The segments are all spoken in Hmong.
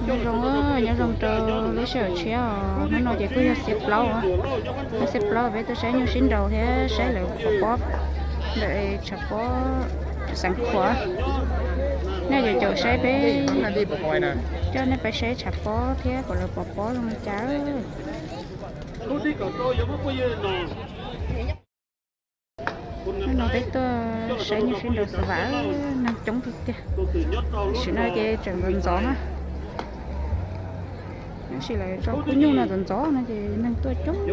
Nyob zoo, nyob zoo rau lub sij hawm tshiab os. Hnub no ces kuj yog xiab plaub, yog xiab plaub peb tuaj saib nyuj sib nraus thiab saib lawv pov pob ntawm tshav pob Xeev Khuam. Nej caum caum saib peb, coj nej pais saib tshav pob thiab kom lawv pov pob zoo li cas. Hnub no peb tuaj saib nyuj sib nraus Xav Vam, neeg coob tiag tiag. Tam sim no ces tseem ntxov ntxov na. Tab sis lawv tso khub nyuj no ntxov ntxov no ces neeg tuaj coob lawm.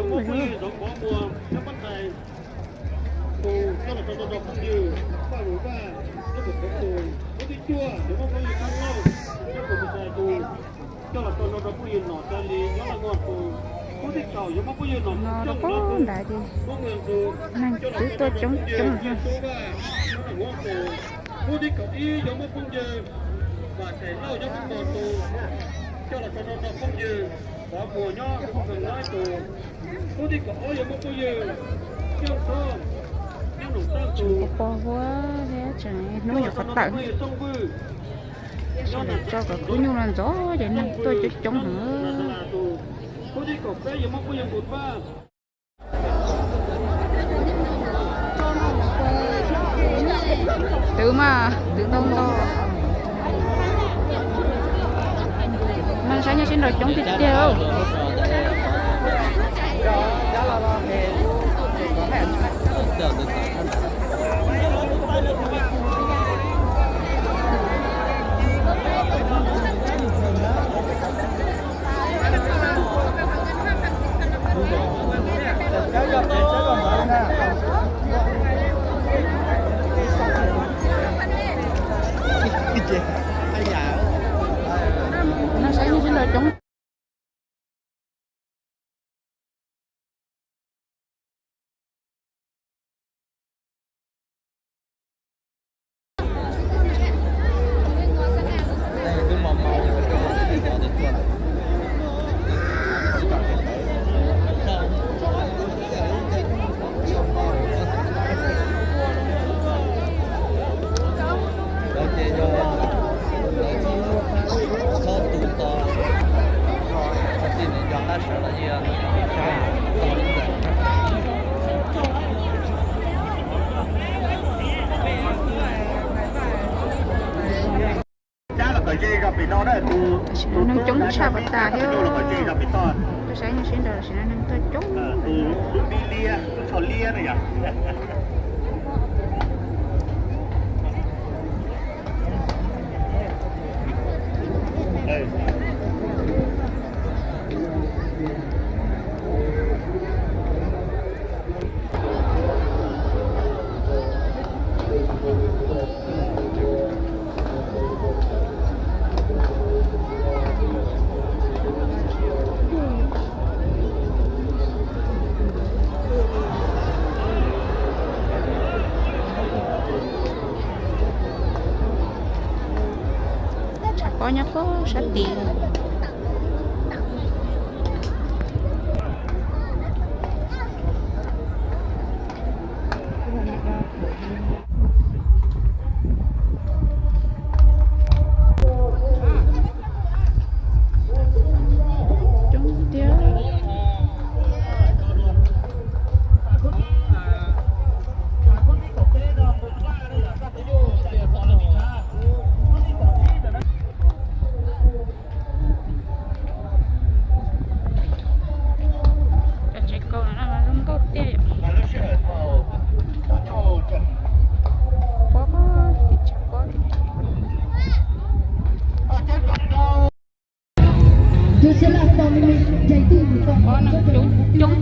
No rau qab nrad ces neeg twb tuaj coob coob lawm. Tseem pos pos huab thiab tseem hnub nyuam qhuav tawm. Tso kom khub nyuj no ntxov ces neeg tuaj coob coob heev. Twv mas twv ntau ntau. Neeg saib nyuj sib nraus coob tiag tiag. Neeg saib nyuj sib nraus coob. Tam sim no neeg coob tshaj pas tas thiab. Tuaj saib nyuj sib nraus tam sim no neeg tuaj coob. Tshav pob nyob puag sab tid. Coob tiag. Cov tsev kaus no zoo nkauj tiag yom. Pob, pob li. Pob no coob coob.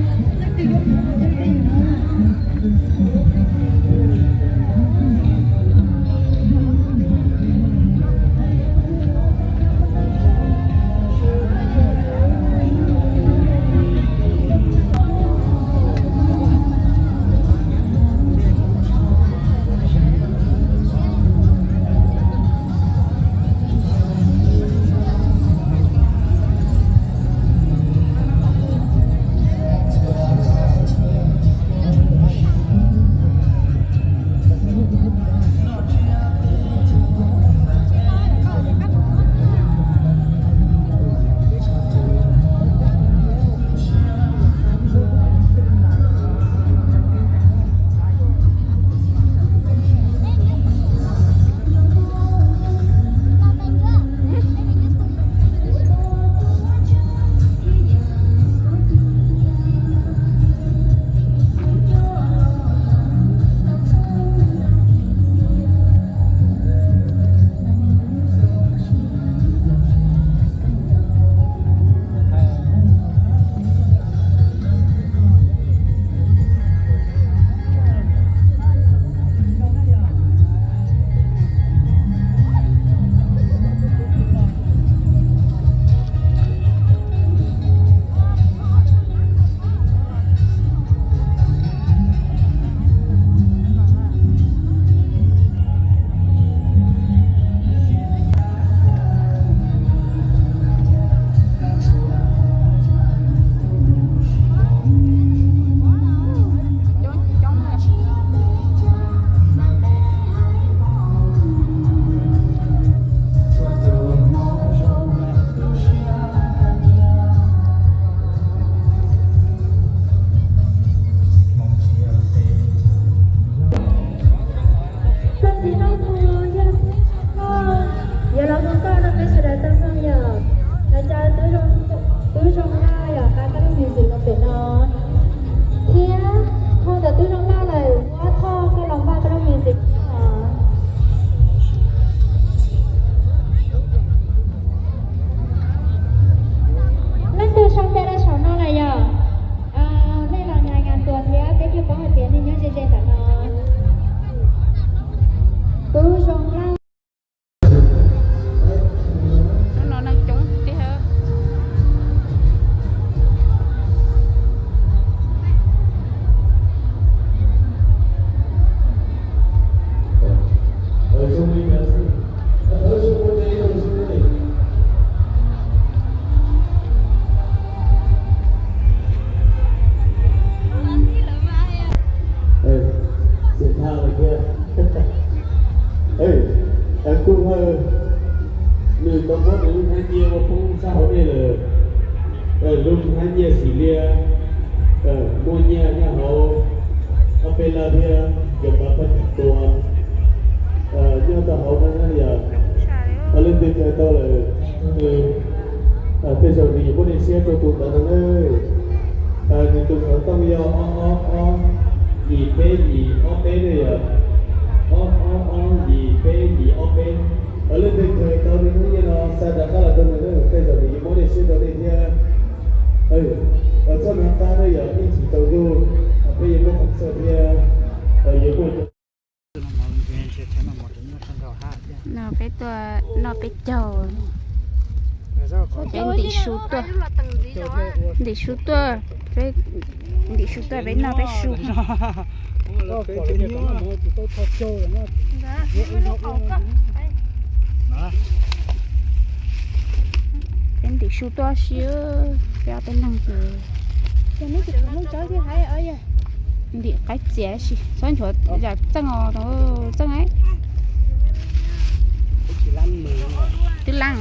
Tub Zoo Lauj yog nqa koj lub music los pem no, thiab ho ntawm Tub Zoo Lauj lawm, muab thoj koj los npaj koj lub music os. Leej twg sau npe rau saum no lawm yog? Nej los nqa nqa tuas thiab peb thiaj paub hais tias nej nyob ze ze ntawm no. Tub Zoo Lauj. Hnub no neeg coob tiag. Xiam Thaj lawm thiab. Kuj Hawj, nws tau muab nws lub hnab nyiaj ua poob sab hauv dej lawm. Lub hnab nyiaj xim lias, muaj nyiaj nyob hauv ob peb lab thiab, yog pab pab tua nyob rau hauv no na yog. Leej twg khaws tau lawm, tej zaum nws yuav muab dej siab rau tus ntawd no na. Nws tus xov tooj yog ob ob ob yim peb yim ob peb na yog, ob ob ob yim peb yim ob peb. Leej twg khaws tau nws hnab nyiaj no xa rov qab los rau nws na, tej zaum nws yuav muab dej siab rau nej thiab. Txhob hnav qab na yog, ib chim tsaus ntuj peb yuav muab qhov txhawj thiab yuav muaj No peb tuaj noj peb caug, peb ntim su tuaj, ntim su tuaj, peb ntim su tuaj peb noj peb su. Peb ntim su tuaj si, peb ob peb leeg ces ntim qaib txias si, txhob nchuav zam txeej os, txeej. Twb laab,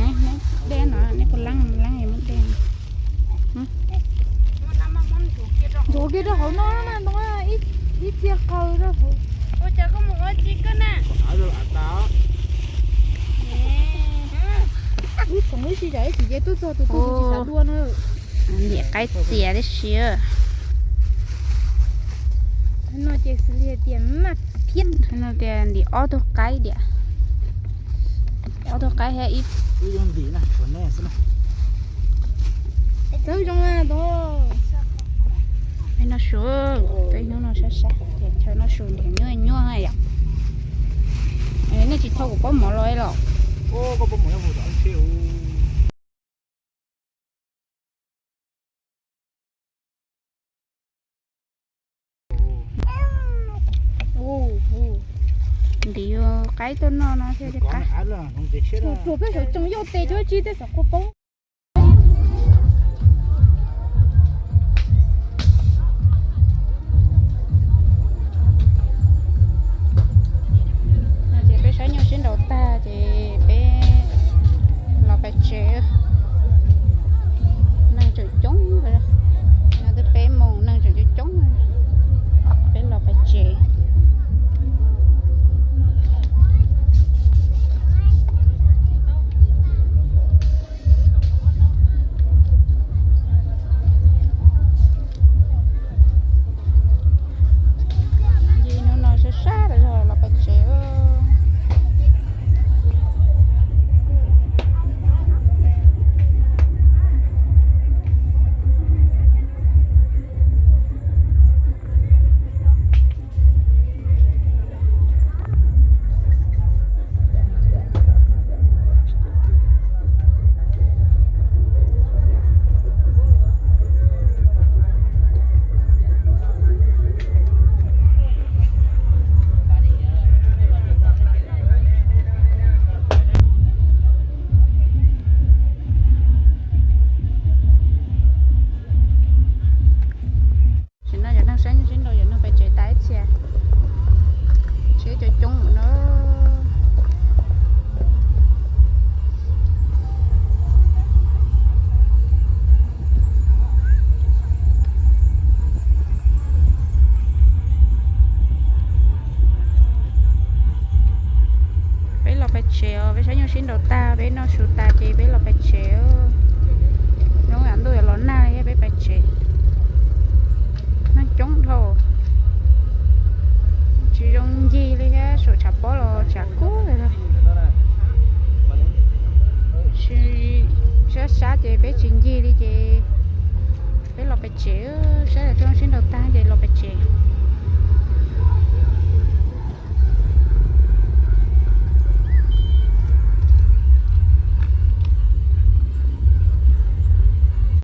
dej no nej puas laab, laab muab dej. Ntxuav kiag rau hauv no na, ib txhia qaws rau hauv. Ua cas koj mus ua tsi koj na? Wb khoom wb sib zam ib chim ces tuaj txog tus tug tsis xav dua no. Ntim qaib txias tib si. No ces xws li hais tias naj phiab no tias ntim ob tug qaib diam. Ob tug qaib thiab ib. Txawb zoo na. Peb noj su, peb hnub no sab sab ces chaw noj su nrhiav nyuaj nyuaj yom. Nej tsis thau kuv pob mov los los? Ntim qaib tuaj noj no thiaj li qab. Pluag peb saum tsoos yauj tes cov tsis tej xav kua poob. Ces peb saib nyuj sib nraus tag ces peb los pais tsev. Neeg tseem coob, no twb peb moos neeg tseem coob coob, peb los pais tsev. Hnub no sab sab los pais tsev. Tam sim no yog neeg saib nyuj sib nraus, yog neeg pais tsev tas ib txhia, tsev coob coob na. Peb los pais tsev os, peb saib nyuj sib nraus tag, peb noj su tas ces peb los pais tsev. Zoo yam ntuj yuav los Tsev neeg coob dhau, tsis zoo ncig li thiab, saum tshav pob los tshav kub li. Sab sab ces peb tsis ncig li ces peb los pem tsev, saib sib nraus tag ces los pem tsev.